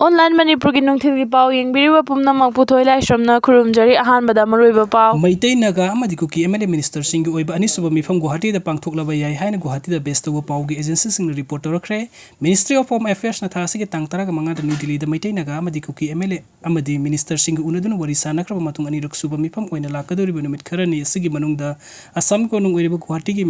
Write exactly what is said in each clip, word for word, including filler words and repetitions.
Online ꯃꯅꯤꯄꯨꯔꯒꯤ ꯅꯨꯡꯊꯤꯜꯒꯤ ꯄꯥꯎ ꯌꯦꯡꯕꯤꯔꯤꯕ ꯄꯨꯝꯅꯃꯛꯄꯨ ꯊꯣꯏ ꯂꯥꯏꯁ꯭ꯔꯝꯅ ꯈꯨꯔꯨꯝꯖꯔꯤ꯫ ꯑꯍꯥꯟꯕꯗ ꯃꯔꯨꯑꯣꯏꯕ ꯄꯥꯎ꯫ ꯃꯩꯇꯩ, ꯅꯥꯒꯥ ꯑꯃꯗꯤ ꯀꯨꯀꯤ ꯑꯦꯝ ꯑꯦꯜ ꯑꯦ ꯃꯤꯅꯤꯁꯇꯔꯁꯤꯡꯒꯤ ꯑꯣꯏꯕ ꯑꯅꯤꯁꯨꯕ ꯃꯤꯐꯝ ꯒꯨꯋꯥꯍꯥꯇꯤꯗ ꯄꯥꯡꯊꯣꯛꯂꯕ ꯌꯥꯏ ꯍꯥꯏꯅ ꯒꯨꯋꯥꯍꯥꯇꯤꯗ ꯕꯦꯁ ꯇꯧꯕ ꯄꯥꯎꯒꯤ ꯑꯦꯖꯦꯟꯁꯤꯁꯤꯡꯅ ꯔꯤꯄꯣꯔꯠ ꯇꯧꯔꯛꯈ꯭ꯔꯦ꯫ Ministry of Home Affairsꯅ ꯊꯥ ꯑꯁꯤꯒꯤ ꯇꯥꯡ ꯇꯔꯥꯒ ꯃꯉꯥꯗ ꯅ꯭ꯌꯨ ꯗꯤꯜꯂꯤꯗ ꯃꯩꯇꯩ, ꯅꯥꯒꯥ ꯑꯃꯗꯤ ꯀꯨꯀꯤ ꯑꯦꯝ ꯑꯦꯜ ꯑꯦ ꯑꯃꯗꯤ ꯃꯤꯅꯤꯁꯇꯔꯁꯤꯡꯒ ꯎꯅꯗꯨꯅ ꯋꯥꯔꯤ ꯁꯥꯅꯈ꯭ꯔꯕ ꯃꯇꯨꯡ ꯑꯅꯤꯔꯛ ꯁꯨꯕ ꯃꯤꯐꯝ ꯑꯣꯏꯅ ꯂꯥꯛꯀꯗꯧꯔꯤꯕ ꯅꯨꯃꯤꯠ ꯈꯔꯅꯤ ꯑꯁꯤꯒꯤ ꯃꯅꯨꯡꯗ ꯑꯁꯥꯝꯒꯤ ꯀꯣꯅꯨꯡ ꯑꯣꯏꯔꯤꯕ ꯒꯨꯋꯥꯍꯥꯇꯤꯒꯤ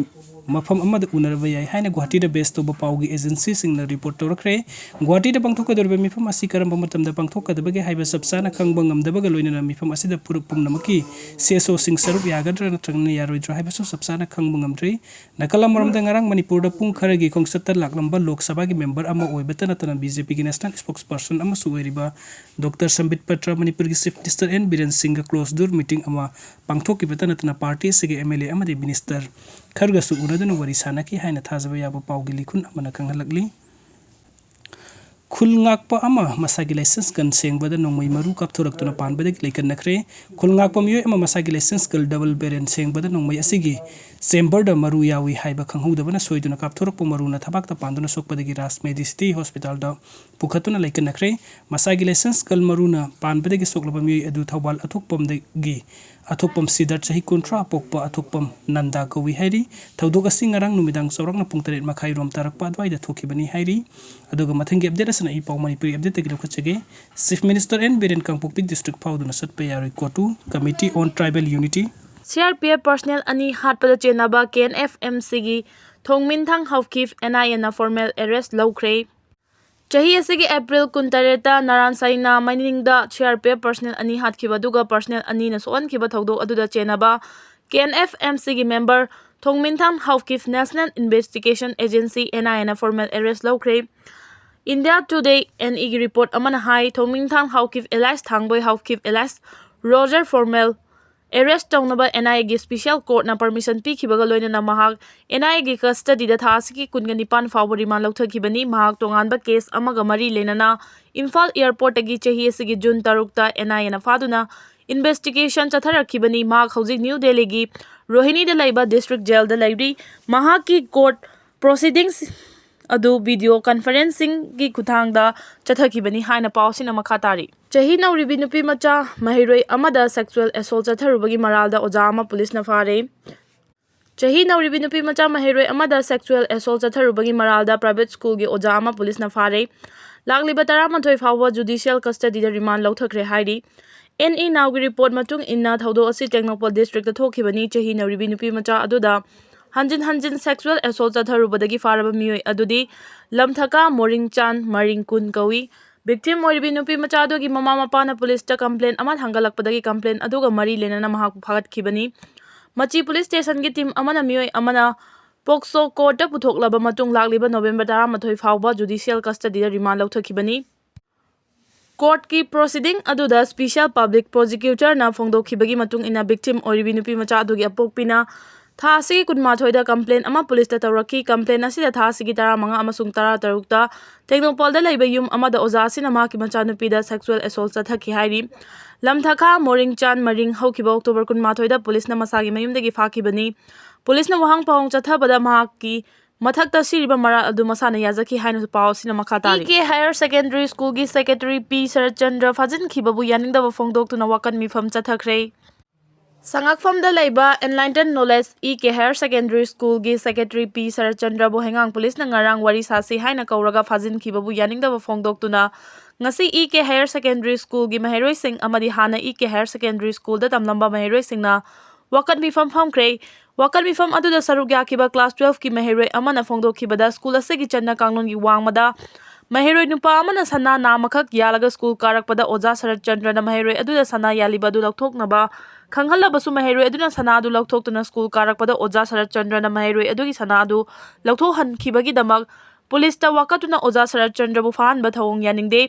ꯃꯐꯝ ꯑꯃꯗ ꯎꯅꯔꯕ ꯌꯥꯏ ꯍꯥꯏꯅ ꯒꯨꯋꯥꯍꯥꯇꯤꯗ ꯕꯦꯁ ꯇꯧꯕ ꯄꯥꯎꯒꯤ ꯑꯦꯖꯦꯟꯁꯤꯁꯤꯡꯅ ꯔꯤꯄꯣꯔꯠ ꯇꯧꯔꯛꯈ꯭ꯔꯦ꯫ ꯒꯨꯋꯥꯍꯥꯇꯤꯗ ꯄꯥꯡꯊꯣꯛꯀꯗꯧꯔꯤꯕ ꯃꯤꯐꯝ ꯑꯁꯤ ꯀꯔꯝꯕ ꯃꯇꯝꯗ ꯄꯥꯡꯊꯣꯛꯀꯗꯕꯒꯦ ꯍꯥꯏꯕ ꯆꯞ ꯆꯥꯅ ꯈꯪꯕ ꯉꯝꯗꯕꯒ ꯂꯣꯏꯅꯅ ꯃꯤꯐꯝ ꯑꯁꯤꯗ ꯐꯨꯔꯨꯞ ꯄꯨꯝꯅꯃꯛꯀꯤ ꯁꯤ ꯑꯦꯁ ꯑꯣꯁꯤꯡ ꯁꯔꯨꯛ ꯌꯥꯒꯗ꯭ꯔꯥ ꯅꯠꯇ꯭ꯔꯒꯅ ꯌꯥꯔꯣꯏꯗ꯭ꯔꯥ ꯍꯥꯏꯕꯁꯨ ꯆꯞ ꯆꯥꯅ ꯈꯪꯕ ꯉꯝꯗ꯭ꯔꯤ꯫ ꯅꯥꯀꯜ ꯑꯃꯔꯣꯝꯗ ꯉꯔꯥꯡ ꯃꯅꯤꯄꯨꯔꯗ ꯄꯨꯡ ꯈꯔꯒꯤ ꯈꯣꯡꯆꯠꯇ ꯂꯥꯛꯂꯝꯕ ꯂꯣꯛ ꯁꯚꯥꯒꯤ ꯃꯦꯝꯕꯔ ꯑꯃ ꯑꯣꯏꯕꯇ ꯅꯠꯇꯅ ꯕꯤ ꯖꯦ ꯄꯤꯒꯤ ꯅꯦꯁꯅꯦꯜ ꯁ꯭ꯄꯣꯛꯁ ꯄꯔꯁꯟ ꯑꯃꯁꯨ ꯑꯣꯏꯔꯤꯕ ꯗꯣꯛꯇꯔ ꯁꯝꯕꯤꯠ ꯄꯇ꯭ꯔ ꯃꯅꯤꯄꯨꯔꯒꯤ ꯆꯤꯐ ꯃꯤꯅꯤꯁꯇꯔ ꯑꯦꯟ ꯕꯤꯔꯦꯟ ꯁꯤꯡꯒ ꯀ꯭ꯂꯣꯖ ꯗꯣꯔ ꯃꯤꯇꯤꯡ ꯑꯃ ꯄꯥꯡꯊꯣꯛꯈꯤꯕꯇ ꯅꯠꯇꯅ ꯄꯥꯔꯇꯤ ꯑꯁꯤꯒꯤ ꯑꯦꯝ ꯑꯦꯜ ꯑꯦ ꯑꯃꯗꯤ ꯃꯤꯅꯤꯁꯇꯔ ꯈꯔꯒꯁꯨ ꯎꯅꯗꯨꯅ ꯋꯥꯔꯤ ꯁꯥꯅꯈꯤ ꯍꯥꯏꯅ ꯊꯥꯖꯕ ꯌꯥꯕ ꯄꯥꯎꯒꯤ ꯂꯤꯈꯨꯟ ꯑꯃꯅ ꯈꯪꯍꯜꯂꯛꯂꯤ꯫ ꯈꯨꯜ ꯉꯥꯛꯄ ꯑꯃ ꯃꯁꯥꯒꯤ ꯂꯥꯏꯁꯦꯟꯁ ꯒꯟ ꯁꯦꯡꯕꯗ ꯅꯣꯡꯃꯩ ꯃꯔꯨ ꯀꯥꯞꯊꯣꯔꯛꯇꯨꯅ ꯄꯥꯟꯕꯗꯒꯤ ꯂꯩꯀꯟꯅꯈ꯭ꯔꯦ꯫ ꯈꯨꯜ ꯉꯥꯛꯄ ꯃꯤꯑꯣꯏ ꯑꯃ ꯃꯁꯥꯒꯤ ꯂꯥꯏꯁꯦꯟꯁ ꯒꯟ ꯗꯕꯜ ꯕꯦꯔꯦꯜ ꯁꯦꯡꯕꯗ ꯅꯣꯡꯃꯩ ꯑꯁꯤꯒꯤ ꯆꯦꯝꯕꯔꯗ ꯃꯔꯨ ꯌꯥꯎꯏ ꯍꯥꯏꯕ ꯈꯪꯍꯧꯗꯕꯅ ꯁꯣꯏꯗꯨꯅ ꯀꯥꯞꯊꯣꯔꯛꯄ ꯃꯔꯨꯅ ꯊꯕꯥꯛꯇ ꯄꯥꯟꯗꯨꯅ ꯁꯣꯛꯄꯗꯒꯤ ꯔꯥꯖ ꯃꯦꯗꯤ ꯁꯤꯇꯤ ꯍꯣꯁꯄꯤꯇꯥꯜꯗ ꯄꯨꯈꯠꯇꯨꯅ ꯂꯩꯀꯟꯅꯈ꯭ꯔꯦ꯫ ꯃꯁꯥꯒꯤ ꯂꯥꯏꯁꯦꯟꯁ ꯒꯟ ꯃꯔꯨꯅ ꯄꯥꯟꯕꯗꯒꯤ ꯁꯣꯛꯂꯕ ꯃꯤꯑꯣꯏ ꯑꯗꯨ ꯊꯧꯕꯥꯜ ꯑꯊꯣꯛꯄꯝꯗꯒꯤ ꯑꯊꯣꯛꯄꯝ ꯁꯤꯗꯔ, ꯆꯍꯤ ꯀꯨꯟꯊ꯭ꯔꯥ ꯄꯣꯛꯄ ꯑꯊꯣꯛꯄꯝ ꯅꯟꯗꯥ ꯀꯧꯏ ꯍꯥꯏꯔꯤ꯫ ꯊꯧꯗꯣꯛ ꯑꯁꯤ ꯉꯔꯥꯡ ꯅꯨꯃꯤꯗꯥꯡ ꯆꯥꯎꯔꯥꯛꯅ ꯄꯨꯡ ꯇꯔꯦꯠ ꯃꯈꯥꯏ ꯔꯣꯝ ꯇꯥꯔꯛꯄ ꯑꯗꯨꯋꯥꯏꯗ ꯊꯣꯛꯈꯤꯕꯅꯤ ꯍꯥꯏꯔꯤ꯫ ꯑꯗꯨꯒ ꯃꯊꯪꯒꯤ ꯑꯞꯗꯦꯠ ꯑꯁꯤꯅ ꯑꯩ ꯄꯥꯎ ꯃꯅꯤꯄꯨꯔꯤ ꯑꯞꯗꯦꯠꯇꯒꯤ ꯂꯧꯈꯠꯆꯒꯦ꯫ Chief minister N Biren Kangpokpi district ꯐꯥꯎꯗꯨꯅ ꯆꯠꯄ ꯌꯥꯔꯣꯏ꯫ COTU, Committee on Tribal Unity꯫ C R P F personnel ꯑꯅꯤ ꯍꯥꯠꯄꯗ ꯆꯦꯟꯅꯕ ꯀꯦ ꯑꯦꯟ ꯑꯦꯐ ꯑꯦꯝ ꯁꯤꯒꯤ ꯊꯣꯡꯃꯤꯟꯊꯥꯡ ꯍꯥꯎꯀꯤꯞ ꯑꯦꯟ ꯑꯥꯏ ꯑꯦꯅ ꯐꯣꯔꯃꯦꯜ ꯑꯦꯔꯦꯁ ꯂꯧꯈ꯭ꯔꯦ꯫ ꯆꯍꯤ ꯑꯁꯤꯒꯤ ꯑꯦꯄ꯭ꯔꯤꯜ ꯀꯨꯟꯇꯔꯦꯠꯇ ꯅꯥꯔꯥꯟ ꯁꯥꯏꯅꯥ ꯃꯅꯤꯡꯗ ꯁꯤ ꯑꯥꯔ ꯄꯤ ꯑꯦꯐ ꯄꯔꯁꯅꯦꯜ ꯑꯅꯤ ꯍꯥꯠꯈꯤꯕ ꯑꯗꯨꯒ ꯄꯔꯁꯅꯦꯜ ꯑꯅꯤꯅ ꯁꯣꯛꯍꯟꯈꯤꯕ ꯊꯧꯗꯣꯛ ꯑꯗꯨꯗ ꯆꯦꯟꯅꯕ ꯀꯦ ꯑꯦꯟ ꯑꯦꯐ ꯑꯦꯝ ꯁꯤꯒꯤ member Thongminthang Haokip national investigation agency, N I ꯑꯦꯅ ꯐꯣꯔꯃꯦꯜ ꯑꯦꯔꯦꯁ ꯂꯧꯈ꯭ꯔꯦ꯫ ꯏꯟꯗꯤꯌꯥ ꯇꯨꯗꯦ, ꯑꯦꯟ ꯏꯒꯤ ꯔꯤꯄꯣꯔꯠ ꯑꯃꯅ ꯍꯥꯏ, Thongminthang Haokip alias Thangboi Haokip alias Roger formal arrest ꯇꯧꯅꯕ ꯑꯦꯟ ꯑꯥꯏ ꯑꯦꯒꯤ ꯁ꯭ꯄꯤꯁꯤꯌꯦꯜ ꯀꯣꯔꯠꯅ ꯄꯔꯃꯤꯁꯟ ꯄꯤꯈꯤꯕꯒ ꯂꯣꯏꯅꯅ ꯃꯍꯥꯛ ꯑꯦꯟ ꯑꯥꯏ ꯑꯦꯒꯤ ꯀꯁꯇꯗꯤꯗ ꯊꯥ ꯑꯁꯤꯒꯤ ꯀꯨꯟꯒ ꯅꯤꯄꯥꯟ ꯐꯥꯎꯕ ꯔꯤꯃꯥꯟ ꯂꯧꯊꯈꯤꯕꯅꯤ꯫ ꯃꯍꯥꯛ ꯇꯣꯉꯥꯟꯕ ꯀꯦꯁ ꯑꯃꯒ ꯃꯔꯤ ꯂꯩꯅꯅ ꯏꯝꯐꯥꯜ ꯑꯦꯌꯔꯄꯣꯔꯠꯇꯒꯤ ꯆꯍꯤ ꯑꯁꯤꯒꯤ ꯖꯨꯟ ꯇꯔꯨꯛꯇ ꯑꯦꯟ ꯑꯥꯏ ꯑꯦꯅ ꯐꯥꯗꯨꯅ ꯏꯟꯚꯦꯁꯇꯤꯒꯦꯁꯟ ꯆꯠꯊꯔꯛꯈꯤꯕꯅꯤ꯫ ꯃꯍꯥꯛ ꯍꯧꯖꯤꯛ ꯅ꯭ꯌꯨ ꯗꯦꯜꯂꯤꯒꯤ ꯔꯣꯍꯤꯅꯤꯗ ꯂꯩꯕ ꯗꯤꯁꯇ꯭ꯔꯤꯛ ꯖꯦꯜꯗ ꯂꯩꯔꯤ꯫ ꯃꯍꯥꯛꯀꯤ ꯀꯣꯔꯠ ꯄ꯭ꯔꯣꯁꯤꯗꯤꯡꯁ ꯑꯗꯨ ꯚꯤꯗꯤꯑꯣ ꯀꯟꯐꯔꯦꯟꯁꯤꯡꯒꯤ ꯈꯨꯠꯊꯥꯡꯗ ꯆꯠꯊꯈꯤꯕꯅꯤ ꯍꯥꯏꯅ ꯄꯥꯎ ꯑꯁꯤꯅ ꯃꯈꯥ ꯇꯥꯔꯤ꯫ ꯆꯍꯤ ꯅꯧꯔꯤꯕꯤ ꯅꯨꯄꯤ ꯃꯆꯥ ꯃꯍꯩꯔꯣꯏ ꯑꯃꯗ ꯁꯦꯛꯁꯨꯑꯦꯜ ꯑꯦꯁꯣꯜ ꯆꯠꯊꯔꯨꯕꯒꯤ ꯃꯔꯥꯜꯗ ꯑꯣꯖꯥ ꯑꯃ ꯄꯨꯂꯤꯁꯅ ꯐꯥꯔꯦ꯫ ꯆꯍꯤ ꯅꯧꯔꯤꯕꯤ ꯅꯨꯄꯤ ꯃꯆꯥ ꯃꯍꯩꯔꯣꯏ ꯑꯃꯗ ꯁꯦꯛꯁꯨꯑꯦꯜ ꯑꯦꯁꯣꯜ ꯆꯠꯊꯔꯨꯕꯒꯤ ꯃꯔꯥꯜꯗ ꯄ꯭ꯔꯥꯏꯚꯦꯠ ꯁ꯭ꯀꯨꯜꯒꯤ ꯑꯣꯖꯥ ꯑꯃ ꯄꯨꯂꯤꯁꯅ ꯐꯥꯔꯦ꯫ ꯂꯥꯛꯂꯤꯕ ꯇꯔꯥꯃꯥꯊꯣꯏ ꯐꯥꯎꯕ ꯖꯨꯗꯤꯁꯤꯌꯦꯜ ꯀꯁꯇꯗꯤꯗ ꯔꯤꯃꯥꯟ ꯂꯧꯊꯈ꯭ꯔꯦ ꯍꯥꯏꯔꯤ꯫ ꯑꯦꯟ ꯏ ꯅꯥꯎꯒꯤ ꯔꯤꯄꯣꯔꯠ ꯃꯇꯨꯡ ꯏꯟꯅ ꯊꯧꯗꯣꯛ ꯑꯁꯤ ꯇꯦꯡꯅꯧꯄꯜ ꯗꯤꯁꯇ꯭ꯔꯤꯛꯇ ꯊꯣꯛꯈꯤꯕꯅꯤ꯫ ꯆꯍꯤ ꯅꯧꯔꯤꯕꯤ ꯅꯨꯄꯤ ꯃꯆꯥ ꯑꯗꯨꯗ ꯍꯟꯖꯤꯟ ꯍꯟꯖꯤꯟ ꯁꯦꯛꯁꯨꯑꯦꯜ ꯑꯦꯁꯣꯜ ꯆꯠꯊꯔꯨꯕꯗꯒꯤ ꯐꯥꯔꯕ ꯃꯤꯑꯣꯏ ꯑꯗꯨꯗꯤ ꯂꯝꯊꯀꯥ ꯃꯣꯔꯤꯡꯆꯥꯟ ꯃꯔꯤꯡ ꯀꯨꯟ ꯀꯧꯏ꯫ ꯚꯤꯛꯇꯤꯝ ꯑꯣꯏꯔꯤꯕꯤ ꯅꯨꯄꯤ ꯃꯆꯥ ꯑꯗꯨꯒꯤ ꯃꯃꯥ ꯃꯄꯥꯅ ꯄꯨꯂꯤꯁꯇ ꯀꯝꯄ꯭ꯂꯦꯟ ꯑꯃ ꯊꯥꯡꯒꯠꯂꯛꯄꯗꯒꯤ ꯀꯝꯄ꯭ꯂꯦꯟ ꯑꯗꯨꯒ ꯃꯔꯤ ꯂꯩꯅꯅ ꯃꯍꯥꯛꯄꯨ ꯐꯥꯒꯠꯈꯤꯕꯅꯤ꯫ ꯃꯆꯤ ꯄꯨꯂꯤꯁ ꯁ꯭ꯇꯦꯁꯟꯒꯤ ꯇꯤꯝ ꯑꯃꯅ ꯃꯤꯑꯣꯏ ꯑꯃꯅ ꯄꯣꯛꯁꯣ ꯀꯣꯔꯠꯇ ꯄꯨꯊꯣꯛꯂꯕ ꯃꯇꯨꯡ ꯂꯥꯛꯂꯤꯕ ꯅꯣꯕꯦꯝꯕꯔ ꯇꯔꯥꯃꯥꯊꯣꯏ ꯐꯥꯎꯕ ꯖꯨꯗꯤꯁꯤꯌꯦꯜ ꯀꯁꯇꯗꯤꯗ ꯔꯤꯃꯥꯟ ꯂꯧꯊꯈꯤꯕꯅꯤ꯫ ꯀꯣꯔꯠꯀꯤ ꯄ꯭ꯔꯣꯁꯤꯗꯤꯡ ꯑꯗꯨꯗ ꯁ꯭ꯄꯤꯁꯦꯜ ꯄꯕ꯭ꯂꯤꯛ ꯄ꯭ꯔꯣꯁꯤꯀ꯭ꯌꯨꯇꯔꯅ ꯐꯣꯡꯗꯣꯛꯈꯤꯕꯒꯤ ꯃꯇꯨꯡ ꯏꯟꯅ ꯚꯤꯛꯇꯤꯝ ꯑꯣꯏꯔꯤꯕꯤ ꯅꯨꯄꯤ ꯃꯆꯥ ꯑꯗꯨꯒꯤ ꯑꯄꯣꯛꯄꯤꯅ ꯊꯥ ꯑꯁꯤꯒꯤ ꯀꯨꯟꯃꯥꯊꯣꯏꯗ ꯀꯝꯄ꯭ꯂꯦꯟ ꯑꯃ ꯄꯨꯂꯤꯁꯇ ꯇꯧꯔꯛꯈꯤ꯫ ꯀꯝꯄ꯭ꯂꯦꯟ ꯑꯁꯤꯗ ꯊꯥ ꯑꯁꯤꯒꯤ ꯇꯔꯥꯃꯉꯥ ꯑꯃꯁꯨꯡ ꯇꯔꯥꯇꯔꯨꯛꯇ ꯇꯦꯡꯅꯧꯄꯜꯗ ꯂꯩꯕ ꯌꯨꯝ ꯑꯃꯗ ꯑꯣꯖꯥ ꯑꯁꯤꯅ ꯃꯍꯥꯛꯀꯤ ꯃꯆꯥꯅꯨꯄꯤꯗ ꯁꯦꯛꯁꯨꯑꯦꯜ ꯑꯦꯁꯣꯜ ꯆꯠꯊꯈꯤ ꯍꯥꯏꯔꯤ꯫ ꯂꯝꯊꯥꯈꯥ ꯃꯣꯔꯤꯡꯆꯥꯟ ꯃꯔꯤꯡ ꯍꯧꯈꯤꯕ ꯑꯣꯛꯇꯣꯕꯔ ꯀꯨꯟꯃꯥꯊꯣꯏꯗ ꯄꯨꯂꯤꯁꯅ ꯃꯁꯥꯒꯤ ꯃꯌꯨꯝꯗꯒꯤ ꯐꯥꯈꯤꯕꯅꯤ꯫ ꯄꯨꯂꯤꯁꯅ ꯋꯥꯍꯪ ꯄꯥꯎꯍꯪ ꯆꯠꯊꯕꯗ ꯃꯍꯥꯛꯀꯤ ꯃꯊꯛꯇ ꯁꯤꯔꯤꯕ ꯃꯔꯥꯜ ꯑꯗꯨ ꯃꯁꯥꯅ ꯌꯥꯖꯈꯤ ꯍꯥꯏꯅꯁꯨ ꯄꯥꯎ ꯑꯁꯤꯅ ꯃꯈꯥ ꯇꯥꯔꯤ꯫ ꯏ ꯀꯦ ꯍꯥꯌꯔ ꯁꯦꯀꯦꯟꯗꯔꯤ ꯁ꯭ꯀꯨꯜꯒꯤ ꯁꯦꯀ꯭ꯔꯦꯇꯔꯤ ꯄꯤ ꯁꯔꯠꯆꯟꯗ꯭ꯔ ꯐꯥꯖꯤꯟꯈꯤꯕꯕꯨ ꯌꯥꯅꯤꯡꯗꯕ ꯐꯣꯡꯗꯣꯛꯇꯨꯅ ꯋꯥꯀꯠ ꯃꯤꯐꯝ ꯆꯠꯊꯈ꯭ꯔꯦ꯫ ꯁꯉꯥꯛꯐꯝꯗ ꯂꯩꯕ ꯑꯦꯟꯂꯥꯏꯇꯟ ꯅꯣꯂꯦꯖ ꯏ ꯀꯦ ꯍꯥꯌꯔ ꯁꯦꯀꯦꯟꯗꯔꯤ ꯁ꯭ꯀꯨꯜꯒꯤ ꯁꯦꯀ꯭ꯔꯦꯇꯔꯤ ꯄꯤ ꯁꯔꯠꯆꯟꯗ꯭ꯔꯕꯨ ꯍꯩꯉꯥꯡ ꯄꯨꯂꯤꯁꯅ ꯉꯔꯥꯡ ꯋꯥꯔꯤ ꯁꯥꯁꯤ ꯍꯥꯏꯅ ꯀꯧꯔꯒ ꯐꯥꯖꯤꯟꯈꯤꯕꯕꯨ ꯌꯥꯅꯤꯡꯗꯕ ꯐꯣꯡꯗꯣꯛꯇꯨꯅ ꯉꯁꯤ ꯏ ꯀꯦ ꯍꯥꯌꯔ ꯁꯦꯀꯦꯟꯗꯔꯤ ꯁ꯭ꯀꯨꯜꯒꯤ ꯃꯍꯩꯔꯣꯏꯁꯤꯡ ꯑꯃꯗꯤ ꯍꯥꯟꯅ ꯏ ꯀꯦ ꯍꯥꯌꯔ ꯁꯦꯀꯦꯟꯗꯔꯤ ꯁ꯭ꯀꯨꯜꯗ ꯇꯝꯂꯝꯕ ꯃꯍꯩꯔꯣꯏꯁꯤꯡꯅ ꯋꯥꯀꯠ ꯃꯤꯐꯝ ꯐꯝꯈ꯭ꯔꯦ꯫ ꯋꯥꯀꯠ ꯃꯤꯐꯝ ꯑꯗꯨꯗ ꯁꯔꯨꯛ ꯌꯥꯈꯤꯕ ꯀ꯭ꯂꯥꯁ ꯇꯨꯋꯦꯜꯐꯀꯤ ꯃꯍꯩꯔꯣꯏ ꯑꯃꯅ ꯐꯣꯡꯗꯣꯛꯈꯤꯕꯗ ꯁ꯭ꯀꯨꯜ ꯑꯁꯤꯒꯤ ꯆꯠꯅ ꯀꯥꯡꯂꯣꯟꯒꯤ ꯋꯥꯡꯃꯗ ꯃꯍꯩꯔꯣꯏ ꯅꯨꯄꯥ ꯑꯃꯅ ꯁꯅꯥ ꯅꯥꯝꯃꯈꯛ ꯌꯥꯜꯂꯒ ꯁ꯭ꯀꯨꯜ ꯀꯥꯔꯛꯄꯗ ꯑꯣꯖꯥ ꯁꯔꯠꯆꯟꯗ꯭ꯔꯅ ꯃꯍꯩꯔꯣꯏ ꯑꯗꯨꯗ ꯁꯅꯥ ꯌꯥꯜꯂꯤꯕ ꯑꯗꯨ ꯂꯧꯊꯣꯛꯅꯕ ꯈꯪꯍꯜꯂꯕꯁꯨ ꯃꯍꯩꯔꯣꯏ ꯑꯗꯨꯅ ꯁꯅꯥ ꯑꯗꯨ ꯂꯧꯊꯣꯛꯇꯨꯅ ꯁ꯭ꯀꯨꯜ ꯀꯥꯔꯛꯄꯗ ꯑꯣꯖꯥ ꯁꯔꯠꯆꯟꯗ꯭ꯔꯅ ꯃꯍꯩꯔꯣꯏ ꯑꯗꯨꯒꯤ ꯁꯅꯥ ꯑꯗꯨ ꯂꯧꯊꯣꯛꯍꯟꯈꯤꯕꯒꯤꯗꯃꯛ ꯄꯨꯂꯤꯁꯇ ꯋꯥꯀꯠꯇꯨꯅ ꯑꯣꯖꯥ ꯁꯔꯠꯆꯟꯗ꯭ꯔꯕꯨ ꯐꯥꯍꯟꯕ ꯊꯧꯑꯣꯡ ꯌꯥꯅꯤꯡꯗꯦ꯫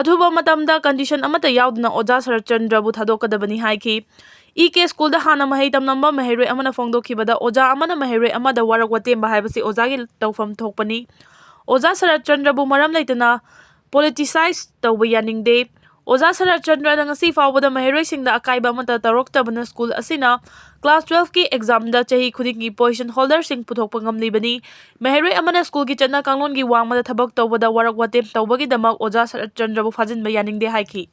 ꯑꯊꯨꯕ ꯃꯇꯝꯗ ꯀꯟꯗꯤꯁꯟ ꯑꯃꯠꯇ ꯌꯥꯎꯗꯅ ꯑꯣꯖꯥ ꯁꯔꯠꯆꯟꯗ꯭ꯔꯕꯨ ꯊꯥꯗꯣꯛꯀꯗꯕꯅꯤ ꯍꯥꯏꯈꯤ꯫ ꯏ ꯀꯦ ꯁ꯭ꯀꯨꯜꯗ ꯍꯥꯟꯅ ꯃꯍꯩ ꯇꯝꯂꯝꯕ ꯃꯍꯩꯔꯣꯏ ꯑꯃꯅ ꯐꯣꯡꯗꯣꯛꯈꯤꯕꯗ ꯑꯣꯖꯥ ꯑꯃꯅ ꯃꯍꯩꯔꯣꯏ ꯑꯃꯗ ꯋꯥꯔꯧ ꯋꯥꯇꯦꯝꯕ ꯍꯥꯏꯕꯁꯤ ꯑꯣꯖꯥꯒꯤ ꯇꯧꯐꯝ ꯊꯣꯛꯄꯅꯤ꯫ ꯑꯣꯖꯥ ꯁꯔꯠꯆꯟꯗ꯭ꯔꯕꯨ ꯃꯔꯝ ꯂꯩꯇꯅ ꯄꯣꯂꯤꯇꯤꯁꯥꯏꯖ ꯇꯧꯕ ꯌꯥꯅꯤꯡꯗꯦ꯫ ꯑꯣꯖꯥ ꯁꯔꯠ ꯆꯟꯗ꯭ꯔꯅ ꯉꯁꯤ ꯐꯥꯎꯕꯗ ꯃꯍꯩꯔꯣꯏꯁꯤꯡꯗ ꯑꯀꯥꯏꯕ ꯑꯃꯠꯇ ꯇꯧꯔꯛꯇꯕꯅ ꯁ꯭ꯀꯨꯜ ꯑꯁꯤꯅ ꯀ꯭ꯂꯥꯁ ꯇꯨꯋꯦꯜꯐꯀꯤ ꯑꯦꯛꯖꯥꯝꯗ ꯆꯍꯤ ꯈꯨꯗꯤꯡꯒꯤ ꯄꯣꯖꯤꯁꯟ ꯍꯣꯜꯗꯔꯁꯤꯡ ꯄꯨꯊꯣꯛꯄ ꯉꯝꯂꯤꯕꯅꯤ꯫ ꯃꯍꯩꯔꯣꯏ ꯑꯃꯅ ꯁ꯭ꯀꯨꯜꯒꯤ ꯆꯠꯅ ꯀꯥꯡꯂꯣꯟꯒꯤ ꯋꯥꯡꯃꯗ ꯊꯕꯛ ꯇꯧꯕꯗ ꯋꯥꯔꯛ ꯋꯥꯇꯦꯝ ꯇꯧꯕꯒꯤꯗꯃꯛ ꯑꯣꯖꯥ ꯁꯔꯠ ꯆꯟꯗ꯭ꯔꯕꯨ ꯐꯥꯖꯤꯟꯕ ꯌꯥꯅꯤꯡꯗꯦ ꯍꯥꯏꯈꯤ꯫